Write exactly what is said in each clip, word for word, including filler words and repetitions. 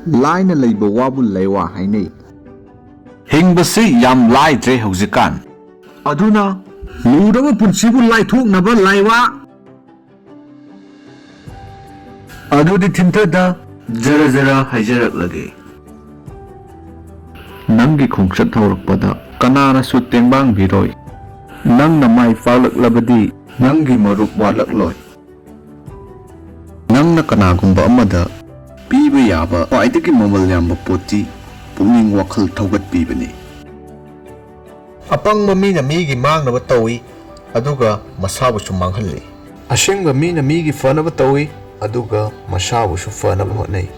ꯂꯥꯏꯅ ꯂꯩꯕ ꯋꯥꯕꯨ ꯂꯥꯏꯋꯥ ꯍꯥꯏꯅꯩ꯫ ꯍꯤꯡꯕꯁꯤ ꯌꯥꯝ ꯂꯥꯏꯗ꯭ꯔꯦ ꯍꯧꯖꯤꯛꯀꯥꯟ꯫ ꯑꯗꯨꯅ ꯂꯨꯔꯕ ꯄꯨꯟꯁꯤꯕꯨ ꯂꯥꯏꯊꯣꯛꯅꯕ ꯂꯥꯏꯋꯥ꯫ ꯑꯗꯨꯗꯤ ꯊꯤꯟꯊꯗ ꯖꯔ ꯖꯔ ꯍꯥꯏꯖꯔꯛꯂꯒꯦ꯫ ꯅꯪꯒꯤ ꯈꯣꯡꯆꯠ ꯍꯧꯔꯛꯄꯗ ꯀꯅꯥꯅꯁꯨ ꯇꯦꯡꯕꯥꯡꯕꯤꯔꯣꯏ꯫ ꯅꯪꯅ ꯃꯥꯏ ꯄꯥꯛꯂꯛꯂꯕꯗꯤ ꯅꯪꯒꯤ ꯃꯔꯨꯞ ꯋꯥꯠꯂꯛꯂꯣꯏ꯫ ꯅꯪꯅ ꯀꯅꯥꯒꯨꯝꯕ ꯑꯃꯗ ꯄꯤꯕ ꯌꯥꯕ ꯈ꯭ꯋꯥꯏꯗꯒꯤ ꯃꯃꯜ ꯌꯥꯝꯕ ꯄꯣꯠꯇꯤ ꯄꯨꯛꯅꯤꯡ ꯋꯥꯈꯜ ꯊꯧꯒꯠꯄꯤꯕꯅꯤ꯫ ꯑꯄꯪꯕ ꯃꯤꯅ ꯃꯤꯒꯤ ꯃꯥꯡꯅꯕ ꯇꯧꯏ, ꯑꯗꯨꯒ ꯃꯁꯥꯕꯨꯁꯨ ꯃꯥꯡꯍꯜꯂꯤ꯫ ꯑꯁꯤꯡꯕ ꯃꯤꯅ ꯃꯤꯒꯤ ꯐꯅꯕ ꯇꯧꯏ, ꯑꯗꯨꯒ ꯃꯁꯥꯕꯨꯁꯨ ꯐꯅꯕ ꯍꯣꯠꯅꯩ꯫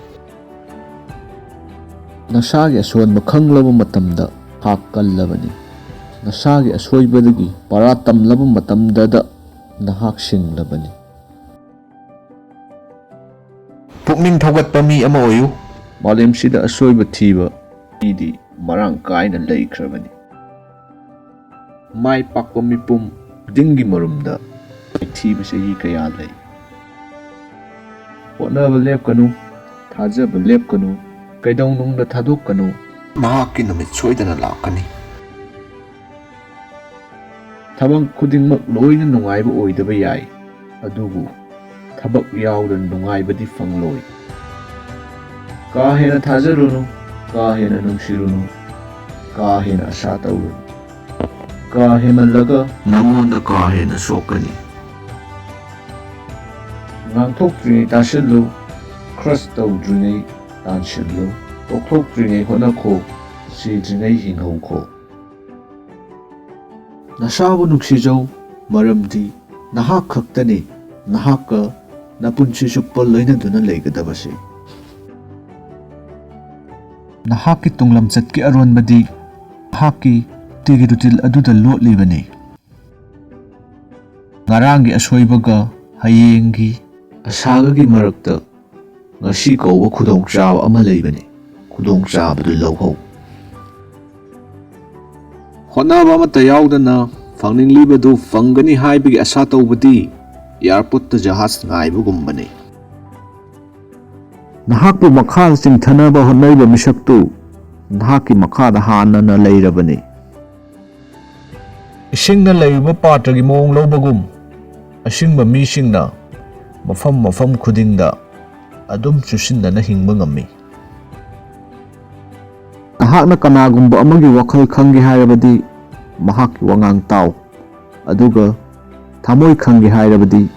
ꯅꯁꯥꯒꯤ ꯑꯁꯣꯟꯕ ꯈꯪꯂꯕ ꯃꯇꯝꯗ ꯅꯍꯥꯛ ꯀꯜꯂꯕꯅꯤ꯫ ꯅꯁꯥꯒꯤ ꯑꯁꯣꯏꯕꯗꯒꯤ ꯄꯔꯥ ꯇꯝꯂꯕ ꯃꯇꯝꯗꯗ ꯅꯍꯥꯛ ꯁꯤꯡꯂꯕꯅꯤ꯫ ꯄꯨꯛꯅꯤꯡ ꯊꯧꯒꯠꯄ ꯃꯤ ꯑꯃ ꯑꯣꯏꯌꯨ꯫ ꯃꯥꯂꯦꯝꯁꯤꯗ ꯑꯁꯣꯏꯕ ꯊꯤꯕ ꯃꯤꯗꯤ ꯃꯔꯥꯡ ꯀꯥꯏꯅ ꯂꯩꯈ꯭ꯔꯕꯅꯤ꯫ ꯃꯥꯏ ꯄꯥꯛꯄ ꯃꯤꯄꯨꯝ ꯈꯨꯗꯤꯡꯒꯤ ꯃꯔꯨꯝꯗ ꯃꯥꯏꯊꯤꯕ ꯆꯍꯤ ꯀꯌꯥ ꯂꯩ꯫ ꯍꯣꯠꯅꯕ ꯂꯦꯞꯀꯅꯨ, ꯊꯥꯖꯕ ꯂꯦꯞꯀꯅꯨ, ꯀꯩꯗꯧꯅꯨꯡꯗ ꯊꯥꯗꯣꯛꯀꯅꯨ꯫ ꯃꯍꯥꯛꯀꯤ ꯅꯨꯃꯤꯠ ꯁꯣꯏꯗꯅ ꯂꯥꯛꯀꯅꯤ꯫ ꯊꯕꯛ ꯈꯨꯗꯤꯡꯃꯛ ꯂꯣꯏꯅ ꯅꯨꯡꯉꯥꯏꯕ ꯑꯣꯏꯗꯕ ꯌꯥꯏ, ꯑꯗꯨꯕꯨ ꯊꯕꯛ ꯌꯥꯎꯗꯅ ꯅꯨꯡꯉꯥꯏꯕꯗꯤ ꯐꯪꯂꯣꯏ꯫ ꯀꯥ ꯍꯦꯟꯅ ꯊꯥꯖꯔꯨꯅꯨ, ꯀꯥ ꯍꯦꯟꯅ ꯅꯨꯡꯁꯤꯔꯨꯅꯨ, ꯀꯥ ꯍꯦꯟꯅ ꯑꯁꯥ ꯇꯧꯔꯨꯅꯨ꯫ ꯀꯥ ꯍꯦꯟꯃꯜꯂꯒ ꯅꯉꯣꯟꯗ ꯀꯥ ꯍꯦꯟꯅ ꯁꯣꯛꯀꯅꯤ꯫ ꯉꯥꯡꯊꯣꯛꯇ꯭ꯔꯤꯉꯩ ꯇꯥꯁꯤꯜꯂꯨ, ꯈ꯭ꯔꯁ ꯇꯧꯗ꯭ꯔꯤꯉꯩ ꯇꯥꯟꯁꯤꯜꯂꯨ, ꯇꯣꯛꯊꯣꯛꯇ꯭ꯔꯤꯉꯩ ꯍꯣꯠꯅꯈꯣ, ꯁꯤꯗ꯭ꯔꯤꯉꯩ ꯍꯤꯡꯍꯧꯈꯣ꯫ ꯅꯁꯥꯕꯨ ꯅꯨꯡꯁꯤꯖꯧ, ꯃꯔꯝꯗꯤ ꯅꯍꯥꯛ ꯈꯛꯇꯅꯤ ꯅꯍꯥꯛꯀ ꯅꯄꯨꯟꯁꯤ ꯆꯨꯞꯄ ꯂꯣꯏꯅꯗꯨꯅ ꯂꯩꯒꯗꯕꯁꯤ꯫ ꯅꯍꯥꯛꯀꯤ ꯇꯨꯡꯂꯝꯆꯠꯀꯤ ꯑꯔꯣꯟꯕꯗꯤ ꯅꯍꯥꯛꯀꯤ ꯇꯤꯒꯤ ꯔꯨꯇꯤꯜ ꯑꯗꯨꯗ ꯂꯣꯠꯂꯤꯕꯅꯤ꯫ ꯉꯔꯥꯡꯒꯤ ꯑꯁꯣꯏꯕꯒ ꯍꯌꯦꯡꯒꯤ ꯑꯁꯥꯒꯒꯤ ꯃꯔꯛꯇ ꯉꯁꯤ ꯀꯧꯕ ꯈꯨꯗꯣꯡꯆꯥꯕ ꯑꯃ ꯂꯩꯕꯅꯤ꯫ ꯈꯨꯗꯣꯡꯆꯥꯕꯗꯨ ꯂꯧꯍꯧ꯫ ꯍꯣꯠꯅꯕ ꯑꯃꯠꯇ ꯌꯥꯎꯗꯅ ꯐꯪꯅꯤꯡꯂꯤꯕꯗꯨ ꯐꯪꯒꯅꯤ ꯍꯥꯏꯕꯒꯤ ꯑꯁꯥ ꯇꯧꯕꯗꯤ ꯑꯦꯌꯥꯔꯄꯣꯔꯠꯇ ꯖꯍꯥꯖ ꯉꯥꯏꯕꯒꯨꯝꯕꯅꯤ꯫ ꯅꯍꯥꯛꯄꯨ ꯃꯈꯥꯗ ꯆꯤꯡꯊꯅꯕ ꯍꯣꯠꯅꯔꯤꯕ ꯃꯤꯁꯛꯇꯨ ꯅꯍꯥꯛꯀꯤ ꯃꯈꯥꯗ ꯍꯥꯟꯅꯅ ꯂꯩꯔꯕꯅꯤ꯫ ꯏꯁꯤꯡꯅ ꯂꯩꯔꯤꯕ ꯄꯥꯇ꯭ꯔꯒꯤ ꯃꯑꯣꯡ ꯂꯧꯕꯒꯨꯝ, ꯑꯁꯤꯡꯕ ꯃꯤꯁꯤꯡꯅ ꯃꯐꯝ ꯃꯐꯝ ꯈꯨꯗꯤꯡꯗ ꯑꯗꯨꯝ ꯆꯨꯁꯤꯟꯅꯅ ꯍꯤꯡꯕ ꯉꯝꯃꯤ꯫ ꯅꯍꯥꯛꯅ ꯀꯅꯥꯒꯨꯝꯕ ꯑꯃꯒꯤ ꯋꯥꯈꯜ ꯈꯪꯒꯦ ꯍꯥꯏꯔꯕꯗꯤ, ꯃꯍꯥꯛꯀꯤ ꯋꯥꯉꯥꯡ ꯇꯥꯎ, ꯑꯗꯨꯒ ꯊꯃꯣꯏ ꯈꯪꯒꯦ ꯍꯥꯏꯔꯕꯗꯤ,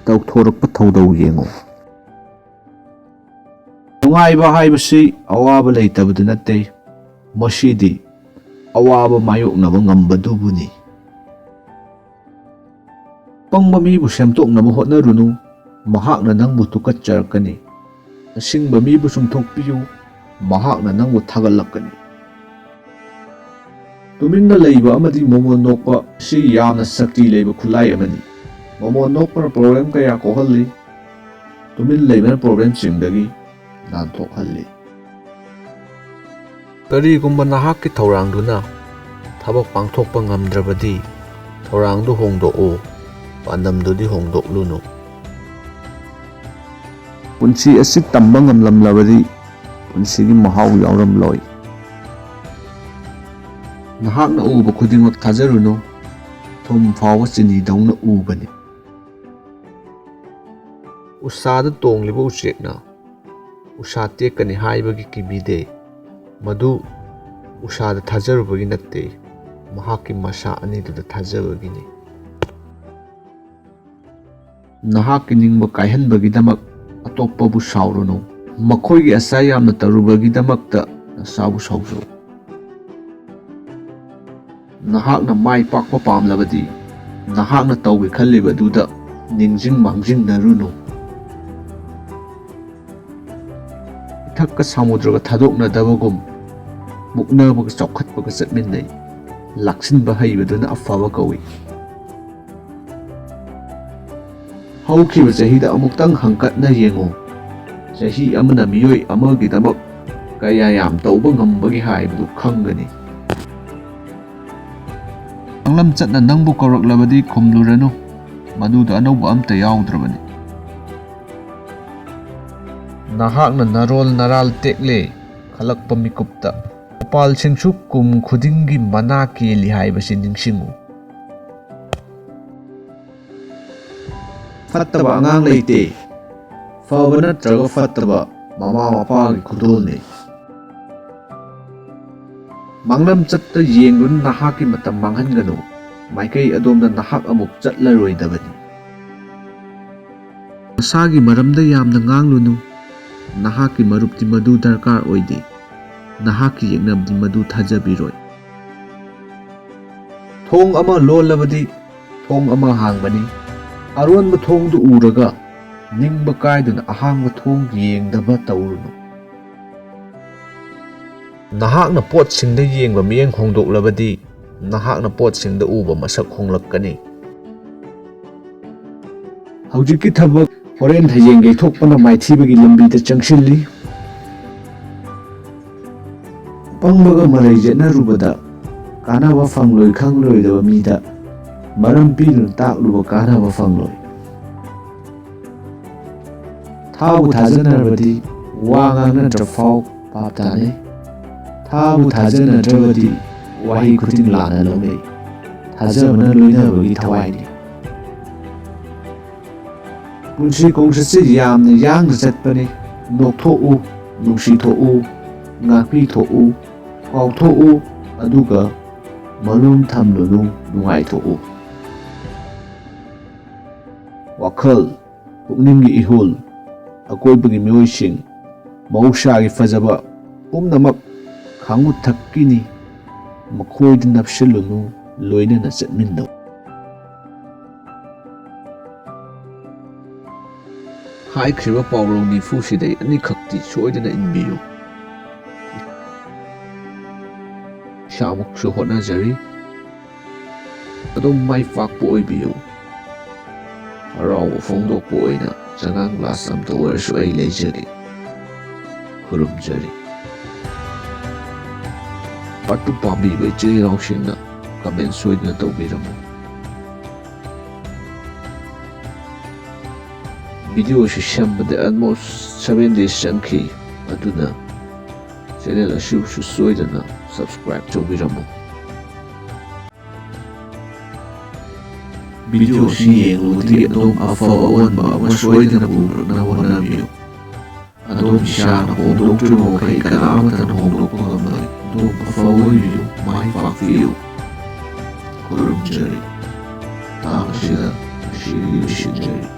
ꯇꯧꯊꯣꯔꯛꯄ ꯊꯧꯗꯧ ꯌꯦꯡꯉꯨ꯫ ꯅꯨꯡꯉꯥꯏꯕ ꯍꯥꯏꯕꯁꯤ ꯑꯋꯥꯕ ꯂꯩꯇꯕꯗꯨ ꯅꯠꯇꯦ, ꯃꯁꯤꯗꯤ ꯑꯋꯥꯕ ꯃꯥꯌꯣꯛꯅꯕ ꯉꯝꯕꯗꯨꯕꯨꯅꯤ꯫ ꯄꯪꯕ ꯃꯤꯕꯨ ꯁꯦꯝꯗꯣꯛꯅꯕ ꯍꯣꯠꯅꯔꯨꯅꯨ, ꯃꯍꯥꯛꯅ ꯅꯪꯕꯨ ꯇꯨꯀꯠꯆꯔꯛꯀꯅꯤ꯫ ꯑꯁꯤꯡꯕ ꯃꯤꯕꯨ ꯆꯨꯝꯊꯣꯛꯄꯤꯌꯨ, ꯃꯍꯥꯛꯅ ꯅꯪꯕꯨ ꯊꯥꯒꯠꯂꯛꯀꯅꯤ꯫ ꯇꯨꯃꯤꯟꯅ ꯂꯩꯕ ꯑꯃꯗꯤ ꯃꯃꯣꯟ ꯅꯣꯛꯄ ꯑꯁꯤ ꯌꯥꯝꯅ ꯁꯛꯇꯤ ꯂꯩꯕ ꯈꯨꯠꯂꯥꯏ ꯑꯃꯅꯤ꯫ ꯃꯃꯣꯟ ꯅꯣꯛꯄꯅ ꯄ꯭ꯔꯣꯕ꯭ꯂꯦꯝ ꯀꯌꯥ ꯀꯣꯛꯍꯜꯂꯤ, ꯇꯨꯃꯤꯟ ꯂꯩꯕꯅ ꯄ꯭ꯔꯣꯕ꯭ꯂꯦꯝꯁꯤꯡꯗꯒꯤ ꯅꯥꯟꯊꯣꯛꯍꯜꯂꯤ꯫ ꯀꯔꯤꯒꯨꯝꯕ ꯅꯍꯥꯛꯀꯤ ꯊꯧꯔꯥꯡꯗꯨꯅ ꯊꯕꯛ ꯄꯥꯡꯊꯣꯛꯄ ꯉꯝꯗ꯭ꯔꯕꯗꯤ, ꯊꯧꯔꯥꯡꯗꯨ ꯍꯣꯡꯗꯣꯛꯎ, ꯄꯥꯟꯗꯝꯗꯨꯗꯤ ꯍꯣꯡꯗꯣꯛꯂꯨꯅꯨ꯫ ꯄꯨꯟꯁꯤ ꯑꯁꯤ ꯇꯝꯕ ꯉꯝꯂꯝꯂꯕꯗꯤ, ꯄꯨꯟꯁꯤꯒꯤ ꯃꯍꯥꯎ ꯌꯥꯎꯔꯝꯂꯣꯏ꯫ ꯅꯍꯥꯛꯅ ꯎꯕ ꯈꯨꯗꯤꯡꯃꯛ ꯊꯥꯖꯔꯨꯅꯨ, ꯊꯨꯝ ꯐꯥꯎꯕ ꯆꯤꯅꯤꯗꯧꯅ ꯎꯕꯅꯤ꯫ ꯎꯁꯥꯗ ꯇꯣꯡꯂꯤꯕ ꯎꯆꯦꯛꯅ ꯎꯁꯥ ꯇꯦꯛꯀꯅꯤ ꯍꯥꯏꯕꯒꯤ ꯀꯤꯕꯤꯗꯦ꯫ ꯃꯗꯨ ꯎꯁꯥꯗ ꯊꯥꯖꯔꯨꯕꯒꯤ ꯅꯠꯇꯦ, ꯃꯍꯥꯛꯀꯤ ꯃꯁꯥ ꯑꯅꯤꯗꯨꯗ ꯊꯥꯖꯕꯒꯤꯅꯤ꯫ ꯅꯍꯥꯛꯀꯤ ꯅꯤꯡꯕ ꯀꯥꯏꯍꯟꯕꯒꯤꯗꯃꯛ ꯑꯇꯣꯞꯄꯕꯨ ꯁꯥꯎꯔꯨꯅꯨ꯫ ꯃꯈꯣꯏꯒꯤ ꯑꯁꯥ ꯌꯥꯝꯅ ꯇꯔꯨꯕꯒꯤꯗꯃꯛꯇ ꯅꯁꯥꯕꯨ ꯁꯥꯎꯖꯧ꯫ ꯅꯍꯥꯛꯅ ꯃꯥꯏ ꯄꯥꯛꯄ ꯄꯥꯝꯂꯕꯗꯤ, ꯅꯍꯥꯛꯅ ꯇꯧꯒꯦ ꯈꯜꯂꯤꯕꯗꯨꯗ ꯅꯤꯡꯁꯤꯡ ꯃꯥꯡꯖꯤꯟꯅꯔꯨꯅꯨ꯫ ꯏꯊꯛꯀ ꯁꯃꯨꯗ꯭ꯔꯒ ꯊꯥꯗꯣꯛꯅꯗꯕꯒꯨꯝ, ꯃꯨꯛꯅꯕꯒ ꯆꯥꯎꯈꯠꯄꯒ ꯆꯠꯃꯤꯟꯅꯩ꯫ ꯂꯥꯛꯁꯤꯟꯕ ꯍꯩꯕꯗꯨꯅ ꯑꯐꯕ ꯀꯧꯏ꯫ ꯍꯧꯈꯤꯕ ꯆꯍꯤꯗ ꯑꯃꯨꯛꯇꯪ ꯍꯪꯀꯠꯅ ꯌꯦꯡꯉꯨ꯫ ꯆꯍꯤ ꯑꯃꯅ ꯃꯤꯑꯣꯏ ꯑꯃꯒꯤꯗꯃꯛ ꯀꯌꯥ ꯌꯥꯝ ꯇꯧꯕ ꯉꯝꯕꯒꯦ ꯍꯥꯏꯕꯗꯨ ꯈꯪꯒꯅꯤ꯫ ꯃꯥꯡꯂꯝ ꯆꯠꯅ ꯅꯪꯕꯨ ꯀꯧꯔꯛꯂꯕꯗꯤ ꯈꯨꯝꯂꯨꯔꯅꯨ, ꯃꯗꯨꯗ ꯑꯅꯧꯕ ꯑꯝꯇ ꯌꯥꯎꯗ꯭ꯔꯕꯅꯤ꯫ ꯅꯍꯥꯛꯅ ꯅꯔꯣꯜ ꯅꯔꯥꯜ ꯇꯦꯛꯂꯦ ꯈꯜꯂꯛꯄ ꯃꯤꯀꯨꯞꯇ, ꯎꯄꯥꯜꯁꯤꯡꯁꯨ ꯀꯨꯝ ꯈꯨꯗꯤꯡꯒꯤ ꯃꯅꯥ ꯀꯦꯜꯂꯤ ꯍꯥꯏꯕꯁꯤ ꯅꯤꯡꯁꯤꯡꯉꯨ꯫ ꯐꯠꯇꯕ ꯑꯉꯥꯡ ꯂꯩꯇꯦ꯫ ꯐꯕ ꯅꯠꯇ꯭ꯔꯒ ꯐꯠꯇꯕ ꯃꯃꯥ ꯃꯄꯥꯒꯤ ꯈꯨꯗꯣꯜꯅꯤ꯫ ꯃꯥꯡꯂꯝꯆꯠꯇ ꯌꯦꯡꯗꯨꯅ ꯅꯍꯥꯛꯀꯤ ꯃꯇꯝ ꯃꯥꯡꯍꯟꯒꯅꯨ꯫ ꯃꯥꯏꯀꯩ ꯑꯗꯣꯝꯗ ꯅꯍꯥꯛ ꯑꯃꯨꯛ ꯆꯠꯂꯔꯣꯏꯗꯕꯅꯤ꯫ ꯅꯁꯥꯒꯤ ꯃꯔꯝꯗ ꯌꯥꯝꯅ ꯉꯥꯡꯂꯨꯅꯨ꯫ ꯅꯍꯥꯛꯀꯤ ꯃꯔꯨꯞꯇꯤ ꯃꯗꯨ ꯗꯔꯀꯥꯔ ꯑꯣꯏꯗꯦ꯫ ꯅꯍꯥꯛꯀꯤ ꯌꯦꯛꯅꯕꯗꯤ ꯃꯗꯨ ꯊꯥꯖꯕꯤꯔꯣꯏ꯫ ꯊꯣꯡ ꯑꯃ ꯂꯣꯜꯂꯕꯗꯤ ꯊꯣꯡ ꯑꯃ ꯍꯥꯡꯕꯅꯤ꯫ ꯑꯔꯣꯟꯕ ꯊꯣꯡꯗꯨ ꯎꯔꯒ ꯅꯤꯡꯕ ꯀꯥꯏꯗꯨꯅ ꯑꯍꯥꯡꯕ ꯊꯣꯡ ꯌꯦꯡꯗꯕ ꯇꯧꯔꯨꯅꯨ꯫ ꯅꯍꯥꯛꯅ ꯄꯣꯠꯁꯤꯡꯗ ꯌꯦꯡꯕ ꯃꯤꯠꯌꯦꯡ ꯍꯣꯡꯗꯣꯛꯂꯕꯗꯤ, ꯅꯍꯥꯛꯅ ꯄꯣꯠꯁꯤꯡꯗ ꯎꯕ ꯃꯁꯛ ꯍꯣꯡꯂꯛꯀꯅꯤ꯫ ꯍꯧꯖꯤꯛꯀꯤ ꯊꯕꯛ ꯍꯣꯔꯦꯟ ꯍꯌꯦꯡ ꯌꯩꯊꯣꯛꯄꯅ ꯃꯥꯏꯊꯤꯕꯒꯤ ꯂꯝꯕꯤꯗ ꯆꯪꯁꯤꯜꯂꯤ꯫ ꯑꯄꯪꯕꯒ ꯃꯔꯩ ꯌꯦꯠꯅꯔꯨꯕꯗ ꯀꯥꯟꯅꯕ ꯐꯪꯂꯣꯏ ꯈꯪꯂꯣꯏꯗꯕ ꯃꯤꯗ ꯃꯔꯝ ꯄꯤꯗꯨꯅ ꯇꯥꯛꯂꯨꯕ ꯀꯥꯟꯅꯕ ꯐꯪꯂꯣꯏ꯫ ꯊꯥꯕꯨ ꯊꯥꯖꯅꯔꯕꯗꯤ ꯋꯥ ꯉꯥꯡꯅꯗ꯭ꯔ ꯐꯥꯎ ꯄꯥꯞ ꯇꯥꯅꯩ꯫ ꯊꯥꯕꯨ ꯊꯥꯖꯅꯗ꯭ꯔꯕꯗꯤ ꯋꯥꯍꯩ ꯈꯨꯗꯤꯡ ꯂꯥꯟꯅ ꯂꯧꯅꯩ꯫ ꯊꯥꯖꯕꯅ ꯂꯣꯏꯅꯕꯒꯤ ꯊꯋꯥꯏꯅꯤ꯫ ꯄꯨꯟꯁꯤ ꯈꯣꯡꯆꯠꯁꯤ ꯌꯥꯝꯅ ꯌꯥꯡꯅ ꯆꯠꯄꯅꯤ꯫ ꯅꯣꯛꯊꯣꯛꯎ, ꯅꯨꯡꯁꯤꯊꯣꯛꯎ, ꯉꯥꯛꯄꯤꯊꯣꯛꯎ, ꯀꯥꯎꯊꯣꯛꯎ, ꯑꯗꯨꯒ ꯃꯔꯨꯝ ꯊꯝꯂꯨꯅꯨ, ꯅꯨꯡꯉꯥꯏꯊꯣꯛꯎ꯫ ꯋꯥꯈꯜ, ꯄꯨꯛꯅꯤꯡꯒꯤ ꯏꯍꯨꯜ, ꯑꯀꯣꯏꯕꯒꯤ ꯃꯤꯑꯣꯏꯁꯤꯡ, ꯃꯍꯧꯁꯥꯒꯤ ꯐꯖꯕ ꯄꯨꯝꯅꯃꯛ ꯈꯥꯡꯉꯨ ꯊꯛꯀꯤꯅꯤ꯫ ꯃꯈꯣꯏꯗ ꯅꯞꯁꯤꯜꯂꯨꯅꯨ, ꯂꯣꯏꯅꯅ ꯆꯠꯃꯤꯟꯅꯧ꯫ ꯍꯥꯏꯈ꯭ꯔꯤꯕ ꯄꯥꯎꯔꯧ ꯅꯤꯐꯨꯁꯤꯗꯩ ꯑꯅꯤꯈꯛꯇꯤ ꯁꯣꯏꯗꯅ ꯏꯟꯕꯤꯌꯨ꯫ ꯏꯁꯥꯃꯛꯁꯨ ꯍꯣꯠꯅꯖꯔꯤ꯫ ꯑꯗꯨꯝ ꯃꯥꯏ ꯄꯥꯛꯄ ꯑꯣꯏꯕꯤꯌꯨ꯫ ꯍꯔꯥꯎꯕ ꯐꯣꯡꯗꯣꯛꯄ ꯑꯣꯏꯅ ꯆꯉꯥꯡ ꯒ꯭ꯂꯥꯁ ꯑꯝꯇ ꯑꯣꯏꯔꯁꯨ ꯑꯩ ꯂꯩꯖꯒꯦ꯫ ꯈꯨꯔꯨꯝꯖꯔꯤ꯫ ꯄꯥꯔꯠ ꯇꯨ ꯄꯥꯝꯕꯤꯕ ꯏꯆꯤꯜ ꯏꯅꯥꯎꯁꯤꯡꯅ ꯀꯃꯦꯟ ꯁꯣꯏꯗꯅ ꯇꯧꯕꯤꯔꯝꯃꯨ꯫ Video ꯑꯁꯤ ꯁꯦꯝꯕꯗ almost seven days ꯆꯪꯈꯤ꯫ ꯑꯗꯨꯅ channel ꯑꯁꯤꯕꯨꯁꯨ ꯁꯣꯏꯗꯅ subscribe ꯇꯧꯕꯤꯔꯝꯃꯨ꯫ Video ꯑꯁꯤ ꯌꯦꯡꯂꯨꯕꯗꯒꯤ ꯑꯗꯣꯝ ꯑꯐꯕ ꯑꯑꯣꯟꯕ ꯑꯃ ꯁꯣꯏꯗꯅ ꯄꯨꯔꯛꯅꯕ ꯍꯣꯠꯅꯕꯤꯌꯨ꯫ ꯑꯗꯣꯝ ꯏꯁꯥꯅ ꯍꯣꯡꯗꯣꯛꯇ꯭ꯔꯤꯕ ꯃꯈꯩ ꯀꯅꯥ ꯑꯃꯠꯇꯅ ꯍꯣꯡꯗꯣꯛꯄ ꯉꯝꯂꯣꯏ꯫ ꯑꯗꯣꯝ ꯑꯐꯕ ꯑꯣꯏꯕꯤꯌꯨ, ꯃꯥꯏ ꯄꯥꯛꯄꯤꯌꯨ꯫ ꯈꯨꯔꯨꯝꯖꯔꯤ꯫ ꯃꯇꯥꯡ ꯑꯁꯤꯗ ꯉꯁꯤꯒꯤꯗꯤ ꯂꯣꯏꯁꯤꯟꯖꯔꯤ꯫